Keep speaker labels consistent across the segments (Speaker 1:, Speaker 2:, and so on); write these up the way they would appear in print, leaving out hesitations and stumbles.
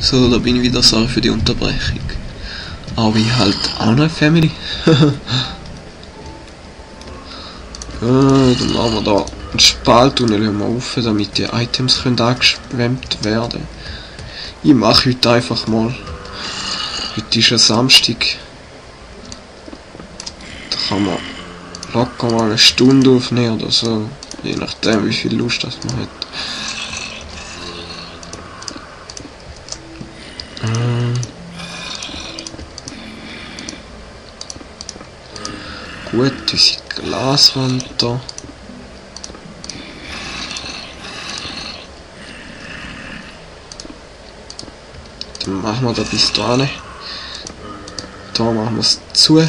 Speaker 1: So, da bin ich wieder, sorry für die Unterbrechung. Aber ich halt auch noch eine Family. Dann machen wir da einen Spalt und dann wir auf, damit die Items können angeschwemmt werden. Ich mache heute einfach mal. Heute ist ein Samstag. Da kann man locker mal eine Stunde aufnehmen oder so. Je nachdem wie viel Lust das man hat. Gut, unsere Glaswand da. Dann machen wir da bis dahin. Da machen wir es zu.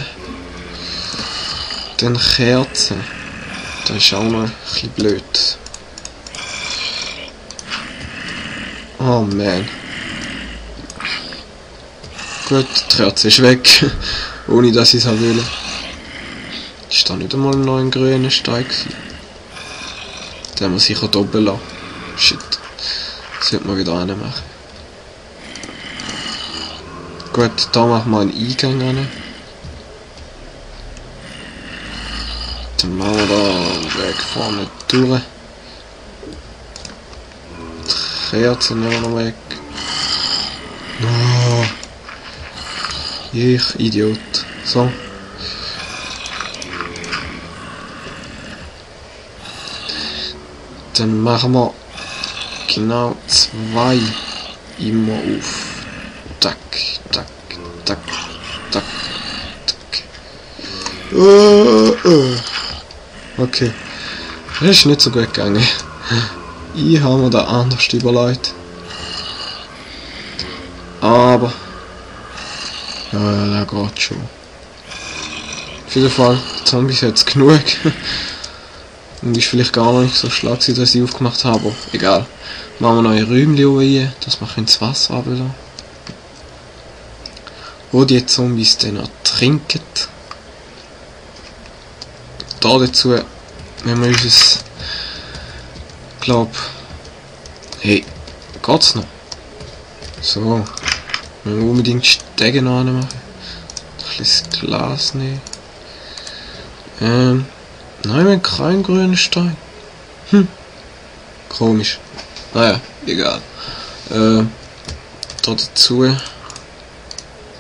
Speaker 1: Dann Kerzen. Das ist auch noch ein bisschen blöd. Oh man. Gut, die Kerze ist weg. Ohne dass ich es auch will. Ist da nicht einmal noch ein grüner Stein gewesen? Den muss ich auch doppelt lassen. Shit. Das sollte man wieder machen. Gut, da machen wir einen Eingang an. Dann machen wir da einen Weg vorne durch. Die Kerzen nehmen wir noch weg. Oh. Ich Idiot. So. Dann machen wir genau 2 immer auf. Tack, tack, tack, tack, tack. Okay. Das ist nicht so gut gegangen. Ich habe mir da anders überlegt. Aber ja, das geht schon. Auf jeden Fall, die Zombies hat es genug. Und ist vielleicht gar noch nicht so schlau gewesen, dass ich aufgemacht habe. Aber egal. Machen wir noch ein Räumchen rein, dass wir das Wasser runterlassen. Wo die Zombies dann noch trinken. Da dazu, wenn wir unser... Hey, geht's noch? So. Wir müssen unbedingt Stege noch anmachen. Ein bisschen Glas nehmen. Nein, wir haben keinen grünen Stein. Komisch. Naja, egal. Da dazu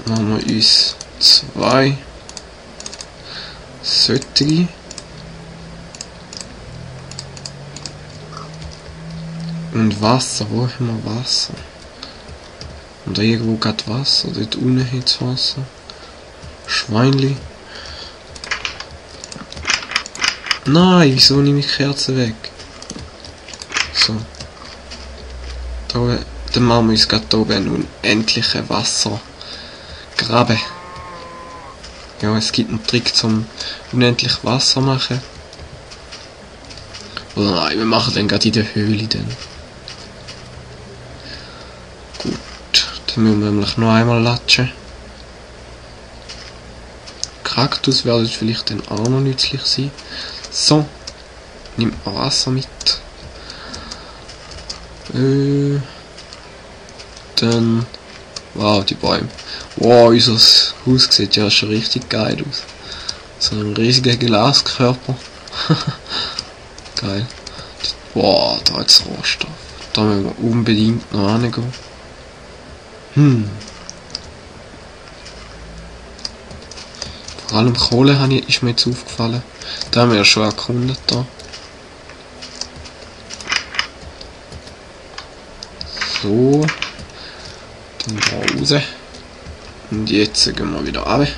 Speaker 1: machen wir uns 2 solche. Und Wasser, wo haben wir Wasser? Und da irgendwo geht Wasser, dort unten hat es Wasser. Schweinli. Nein, wieso nehme ich die Kerze weg? So. Da, dann machen wir uns gerade hier oben einen unendlichen Wassergraben. Ja, es gibt einen Trick zum unendlich Wasser machen. Oder nein, wir machen den gerade in der Höhle dann. Gut, dann müssen wir nämlich noch einmal latschen. Kaktus werden vielleicht dann auch noch nützlich sein. So, nimmt man Wasser mit. Dann, wow, die Bäume. Wow, unser Haus sieht ja schon richtig geil aus. So ein riesiger Glaskörper. Geil. Wow, da hat es Rohstoff. Da müssen wir unbedingt noch hingehen. Vor allem Kohle ist mir jetzt aufgefallen. Da haben wir ja schon erkundet da. So. Dann da raus. Und jetzt gehen wir wieder runter.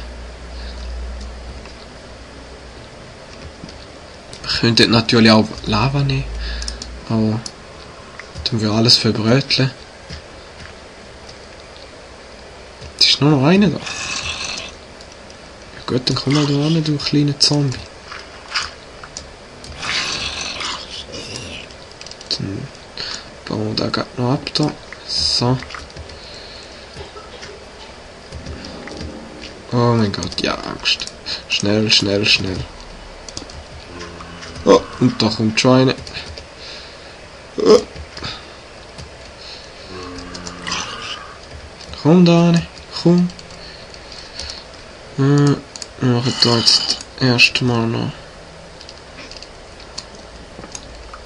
Speaker 1: Wir könnten natürlich auch Lava nehmen. Aber dann wir alles verbröteln. Es ist nur noch einer da. Gut, dann komm mal da ran, du kleiner Zombie. Dann bauen wir da gerade noch ab da. So. Oh mein Gott, ja, Angst. Schnell, schnell, schnell. Oh, und da kommt schon eine. Oh. Komm da rein, komm. Wir machen da jetzt erstmal noch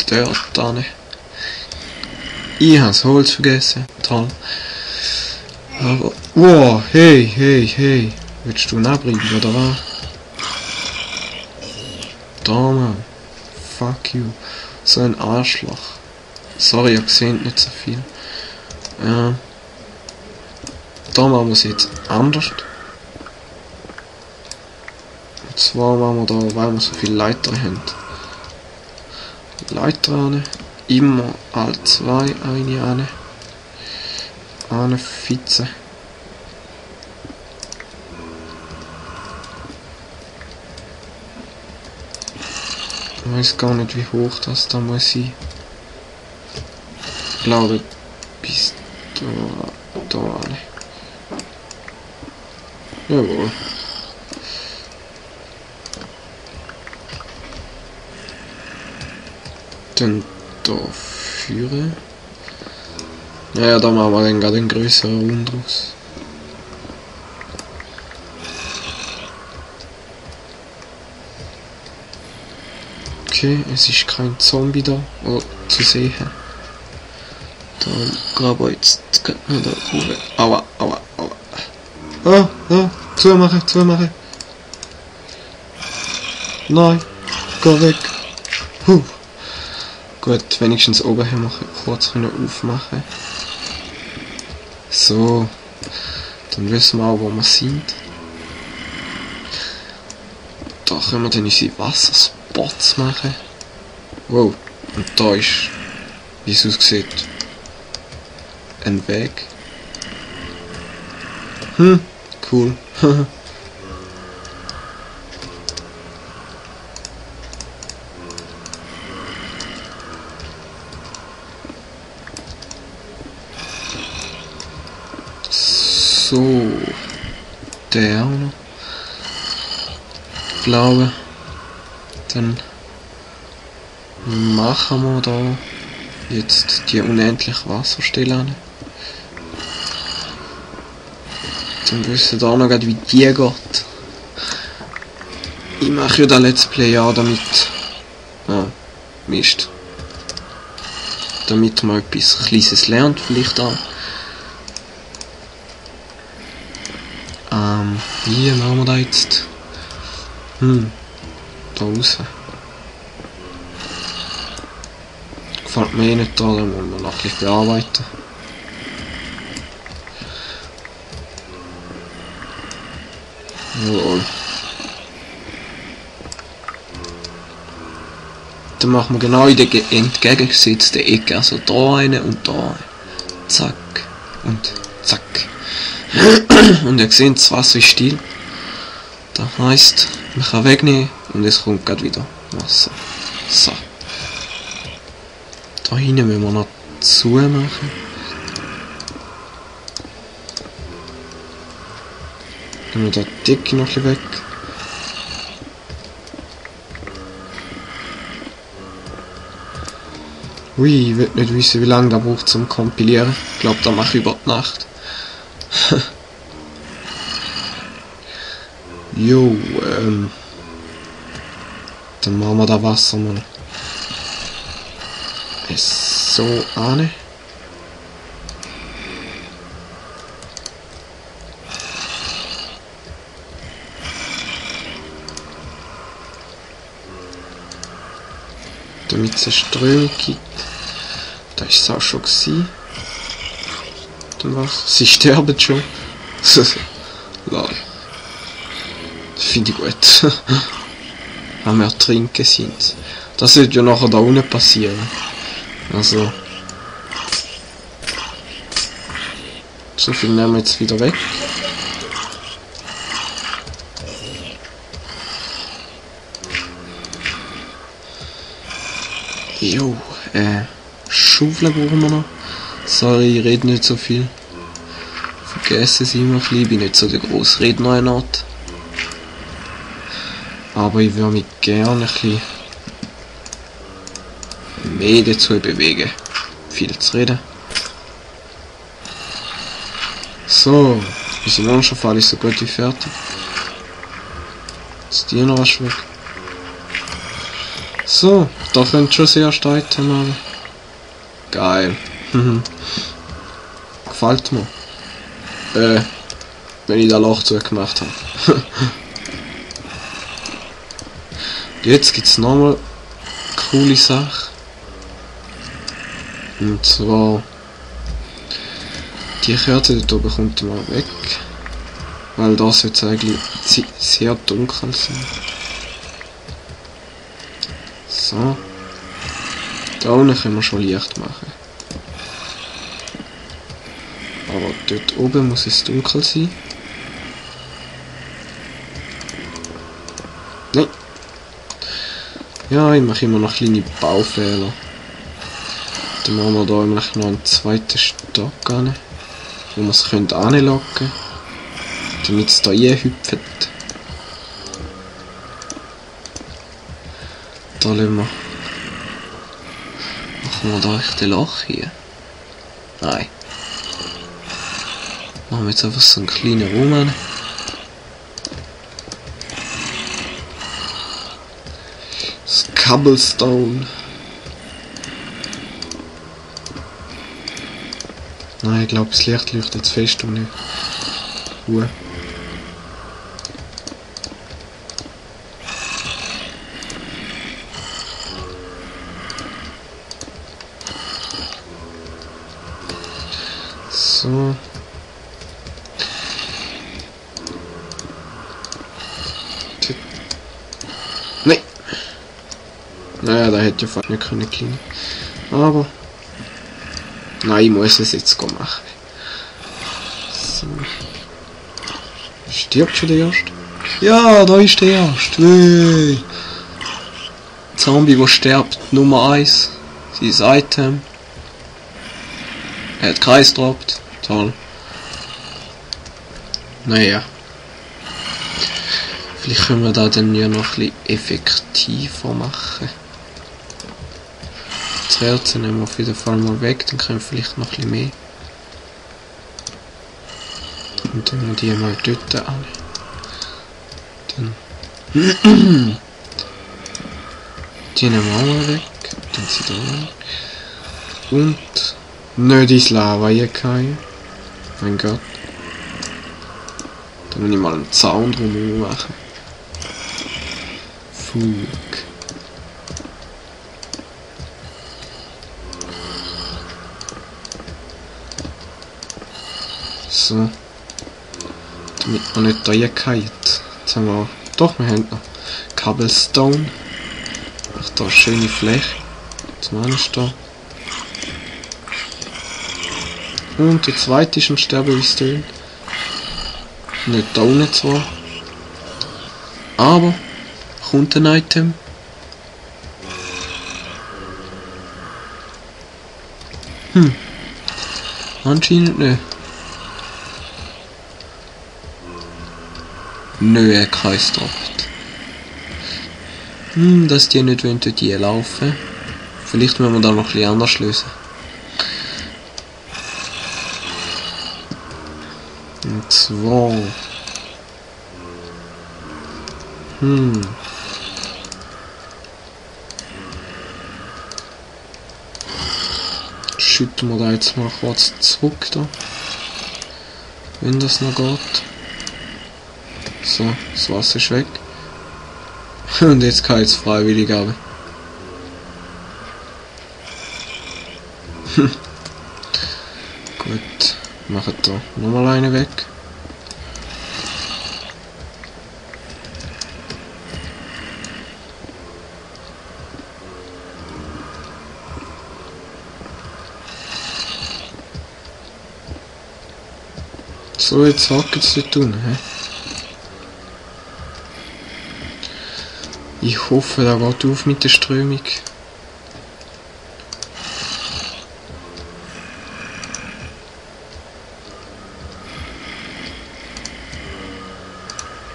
Speaker 1: dort rein. Ich habe das Holz vergessen. Toll. Aber, wow, hey. Willst du nachbringen, oder was? Da, Mann. Fuck you. So ein Arschloch. Sorry, ihr seht nicht so viel. Da machen wir es jetzt anders. Und zwar machen wir da, weil wir so viele Leiter haben. Leiter rein. Immer alle zwei eine rein. Eine Fitze. Ich weiß gar nicht, wie hoch das da muss sein. Ich glaube, bis da rein. Jawohl. Dann da führen. Ja, da machen wir dann gerade einen größeren Raum draus. Okay, es ist kein Zombie da zu sehen. Dann gehen wir jetzt da oben. Aua. Zumachen. Nein, geh weg. Gut, wenigstens oben haben wir kurz aufmachen. So, dann wissen wir auch, wo wir sind. Da können wir dann unsere Wasserspots machen. Wow, und da ist, wie es aussieht, ein Weg. Cool. So, der auch noch. Ich glaube, dann machen wir da jetzt die unendliche Wasserstelle an. Dann wissen wir da noch wie die geht. Ich mache ja da Let's Play auch damit. Mist. Damit man etwas Kleines lernt, vielleicht auch. Wie machen wir da jetzt? Da raus. Gefällt mir nicht da, dann müssen wir noch ein bisschen bearbeiten. Jawohl. Dann machen wir genau in der entgegengesetzten Ecke, also da eine und da eine. Zack und zack. Und ihr seht, das Wasser ist still. Das heisst, man kann wegnehmen und es kommt gerade wieder Wasser. So. Da hinten müssen wir noch zumachen. Nehmen wir da die Decke noch ein bisschen weg. Ui, ich will nicht wissen, wie lange das braucht zum Kompilieren. Ich glaube, da mache ich über die Nacht. Jo, dann machen wir da Wasser mal so an. Damit es eine Strömung gibt. Da ist es auch schon gewesen. Dann was? Sie sterben schon. Lol. Das finde ich gut. Wenn wir trinken sind. Das wird ja nachher da unten passieren. Also. So viel nehmen wir jetzt wieder weg. Jo, Schaufeln brauchen wir noch. Sorry, ich rede nicht so viel. Vergessen Sie immer ein bisschen, ich bin nicht so der grosse Redner in Art. Aber ich würde mich gerne ein bisschen mehr dazu bewegen, viel zu reden. So, unsere Monsterfalle ist so gut wie fertig. Jetzt die noch rasch weg. So, da könnt schon sehr Item haben. Geil. Gefällt mir. Wenn ich da Loch zugemacht habe. Jetzt gibt es nochmal eine coole Sache. Und zwar die Kerze dort oben kommt mal weg. Weil das jetzt eigentlich sehr dunkel sein. So. Da unten können wir schon Licht machen. Aber dort oben muss es dunkel sein. Nein. Ja, ich mache immer noch kleine Baufehler. Dann machen wir da nämlich noch einen zweiten Stock an, wo wir es anlocken können, damit es da einhüpft. Da lassen wir. Machen wir da echt ein Loch hier? Nein. Machen wir jetzt einfach so einen kleinen Raum an. Das Cobblestone. Nein, ich glaube, das Licht leuchtet zu fest und nicht. Ruhe. So. Nein! Naja, da hätte ich fast nicht können klingen. Aber. Nein, ich muss es jetzt machen. So. Stirbt schon der Erste? Ja, da ist der Erste. Hey. Zombie, der stirbt. Nummer 1. Sein Item. Er hat Kreis gedroppt. Toll. Naja. Vielleicht können wir da dann ja noch ein bisschen effektiver machen. Das Herz nehmen wir auf jeden Fall mal weg, dann können wir vielleicht noch ein bisschen mehr. Und dann wir die mal dort an. Dann. Die nehmen wir auch mal weg. Dann sind da. Und nicht ins Lava reingehen. Mein Gott. Dann muss ich mal einen Zaun drumherum machen. Fug. So. Damit man nicht da reingeht. Jetzt haben wir. Doch, wir haben noch Cobblestone. Ach, da eine schöne Fläche. Jetzt mal ist da. Und der zweite ist am Sterben, wie es tönt. Nicht da unten zwar. Aber kommt ein Item. Anscheinend nicht. Nö, er Kreis droppt. Dass die nicht dort hier laufen. Vielleicht müssen wir da noch ein bisschen anders lösen. Und zwar. Schütten wir da jetzt mal kurz zurück da. Wenn das noch geht. So, das Wasser ist weg. Und jetzt kann ich es freiwillig haben. Gut, machen da nochmal eine weg. So, jetzt wackelt es dort unten, hä? Ich hoffe, da geht auf mit der Strömung.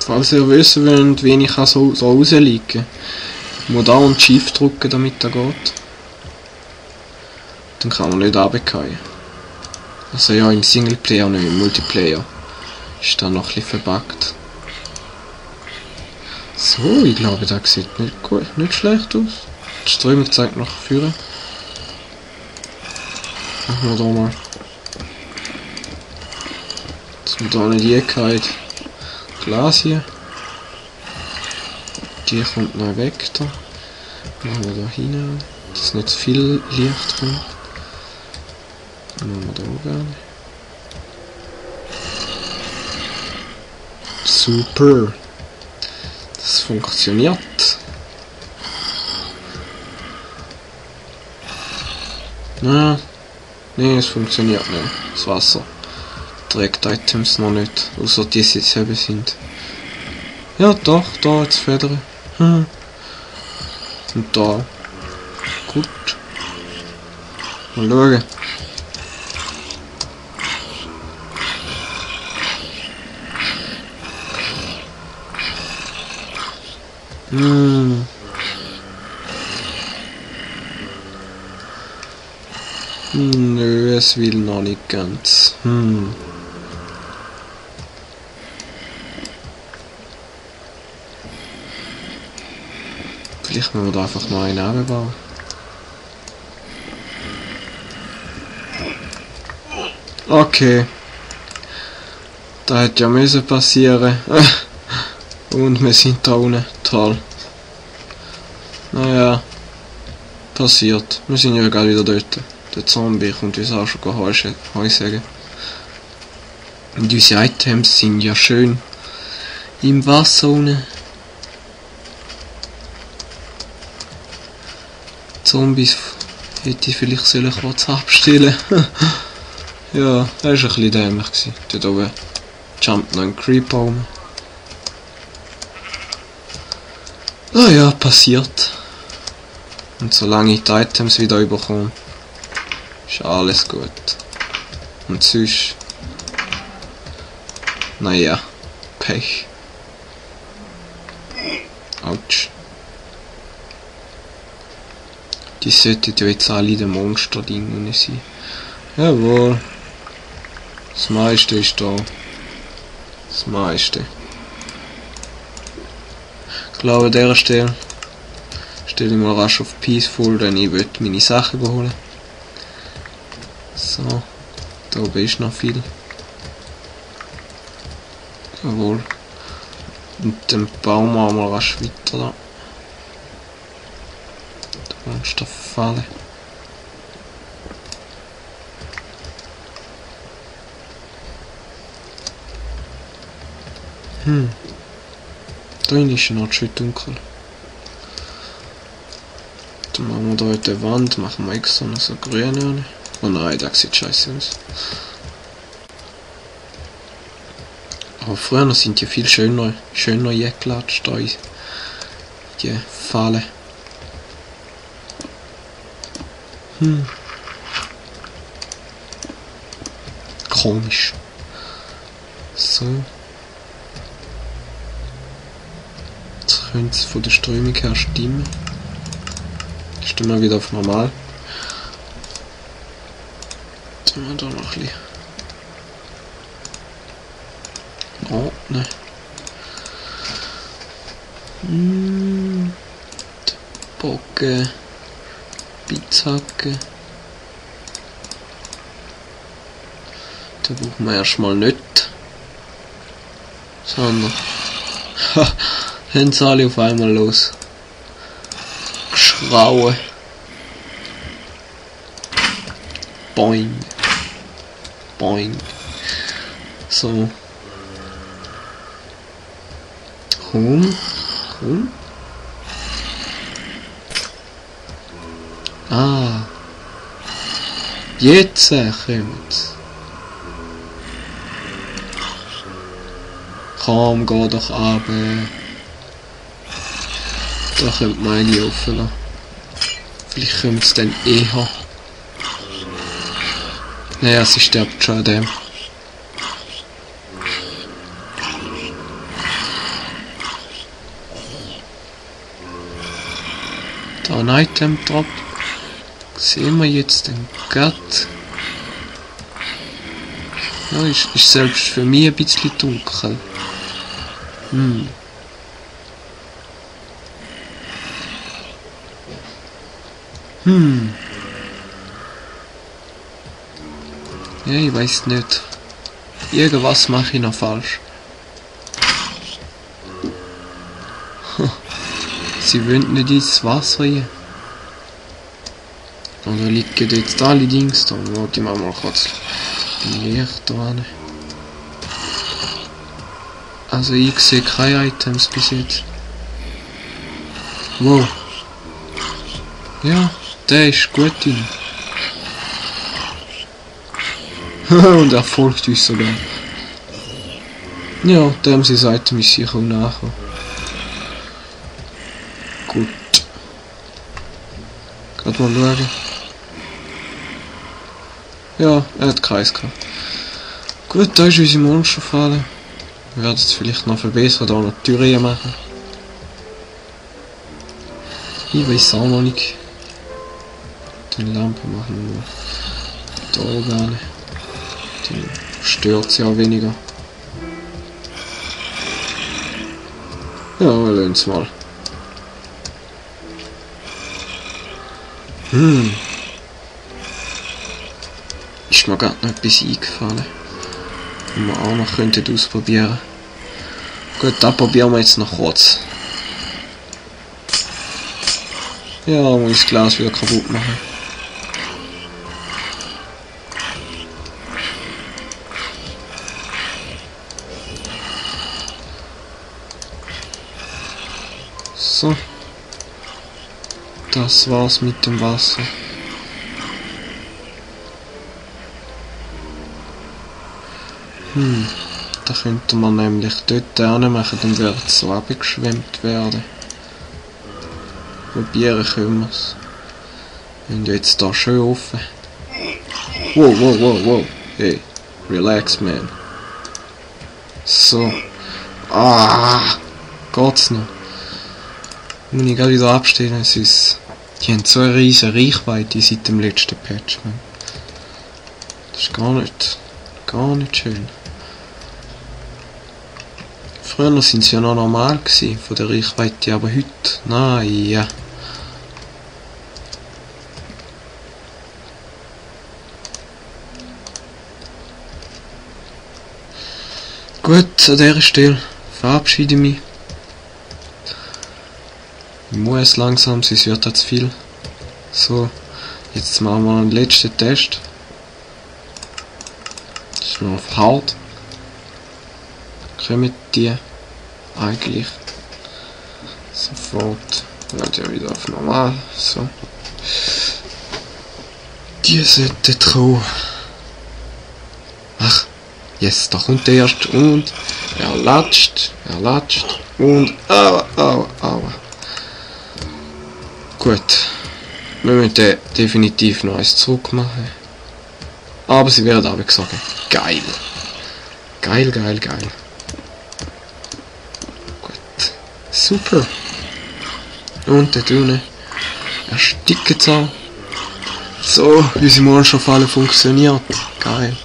Speaker 1: Falls ihr wissen wollt, wie ich so rausliegen kann, muss da und Shift drücken, damit er geht. Dann kann man nicht runterfallen. Also ja, im Singleplayer, nicht im Multiplayer. Ist da noch ein bisschen verbuggt. So, ich glaube, das sieht nicht gut, nicht schlecht aus. Die Strömung zeigt nach vorne. Machen wir da mal. Dass wir da nicht hingeht. Glas hier. Die kommt noch weg da. Machen wir da hinein. Dass nicht zu viel Licht kommt. Machen wir da auch gerne. Super. Das funktioniert. Na, nee, es funktioniert nicht. Das Wasser trägt Items noch nicht, außer die jetzt selber sind. Ja, doch, da jetzt Federn. Und da. Gut. Mal schauen. Nö, es will noch nicht ganz. Vielleicht müssen wir da einfach noch einen abbauen. Okay. Das hätte ja müssen passieren. Und wir sind da unten. Toll. Naja. Passiert. Wir sind ja gerade wieder dort. Der Zombie kommt uns auch schon Heu sagen. Und unsere Items sind ja schön im Wasser unten. Zombies hätte ich vielleicht kurz abstellen. Ja, das war ein bisschen dämlich. Dort oben jumpt noch ein Creeper rum. Ah ja, passiert. Und solange ich die Items wieder überkomme, ist alles gut. Und sonst... Naja, Pech. Autsch. Die sollten ja jetzt alle in den Monster-Ding sein. Jawohl. Das meiste ist da. Das meiste. Ich glaube, an dieser Stelle stelle ich mal rasch auf Peaceful, denn ich will meine Sachen holen. So. Da oben ist noch viel. Jawohl. Und den Baum machen wir rasch weiter da. Da ist der Falle. Da ist noch schön dunkel. Dann machen wir da in der Wand, machen wir extra noch so grün an. Oh nein, das sieht scheiße aus. Aber früher sind die viel schöner geklatscht da in die Falle. Komisch. So. Jetzt könnte es von der Strömung her stimmen. Stimmen wir wieder auf normal. Jetzt machen wir da noch ein bisschen ordnen. Bogen, Spitzhacke. Da brauchen wir erstmal nicht. Sondern. Ha! Haben sie alle auf einmal los. Geschrauen. Boing. Boing. So. Komm. Komm. Ah. Jetzt kommt's. Komm, geh doch runter. Da könnte man eine offen lassen. Vielleicht kommt es dann eher. Naja, sie stirbt schon an dem. Da ein Item Drop. Sehen wir jetzt den Gut. Ja, ist selbst für mich ein bisschen dunkel. Ja, ich weiß nicht. Irgendwas mache ich noch falsch. Sie wollen nicht ins Wasser rein. Und da liegen jetzt alle Dings da. Warte mal kurz die Lichter an. Also ich sehe keine Items bis jetzt. Wow. Ja, der ist gut drin. Und er folgt uns sogar. Ja, dem sein Item ist sicher auch nachher. Gut. Gerade mal schauen. Ja, er hat Kreis gehabt. Gut, da ist unsere Monsterfalle. Wir werden es vielleicht noch verbessern, da noch Türen machen. Ich weiß auch noch nicht. Die Lampe machen wir da oben. Die stört sie auch weniger. Ja, wir lassen es mal. Ist mir gerade noch etwas eingefallen, was wir auch noch ausprobieren könnten. Gut, das probieren wir jetzt noch kurz. Ja, muss ich das Glas wieder kaputt machen. So. Das war's mit dem Wasser. Da könnte man nämlich dort machen, dann wird es so abgeschwemmt werden. Probieren können wir es. Und jetzt da schön offen. Wow. Hey, relax, man. So. Geht's noch? Muss ich gerade wieder abstellen, sonst... Die haben so eine riesige Reichweite seit dem letzten Patch, man. Das ist gar nicht schön. Früher sind sie ja noch normal gewesen, von der Reichweite, aber heute, naja. Gut, an dieser Stelle verabschiede ich mich. Ich muss langsam, sonst wird das zu viel. So, jetzt machen wir einen letzten Test. Das ist noch auf Hard. Kommen die eigentlich sofort. Ja wieder auf normal. So. Die sollten kommen. Ach, jetzt, da kommt der erste und er latscht und aua. Gut, wir müssen definitiv noch eins zurück machen. Aber sie werden aber gesagt, geil. Geil. Gut, super. Und dort unten erstickt es auch. So, unsere Monsterfalle funktioniert. Geil.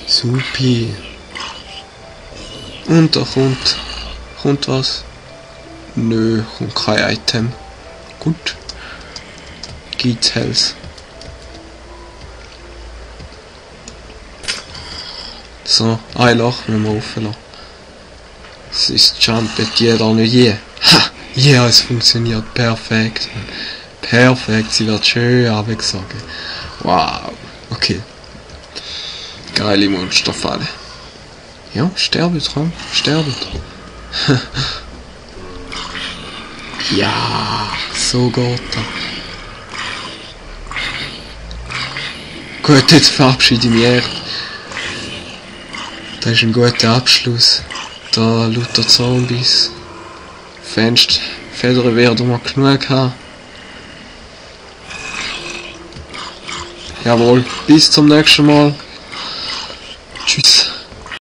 Speaker 1: Supi. Und da kommt was. Nö, kommt kein Item. Gut. Gibt's Health. So, ein Loch müssen wir offen lassen. Sonst jumpet jeder nicht je. Ha! Ja, es funktioniert perfekt. Perfekt, sie wird schön abgesogen. Wow. Okay. Geile Monsterfalle. Ja, sterbet, komm. Sterbet. Ja, so geht das. Gut, jetzt verabschiede ich mich echt. Das ist ein guter Abschluss. Da lauter Zombies. Federn werden wir genug haben. Jawohl, bis zum nächsten Mal.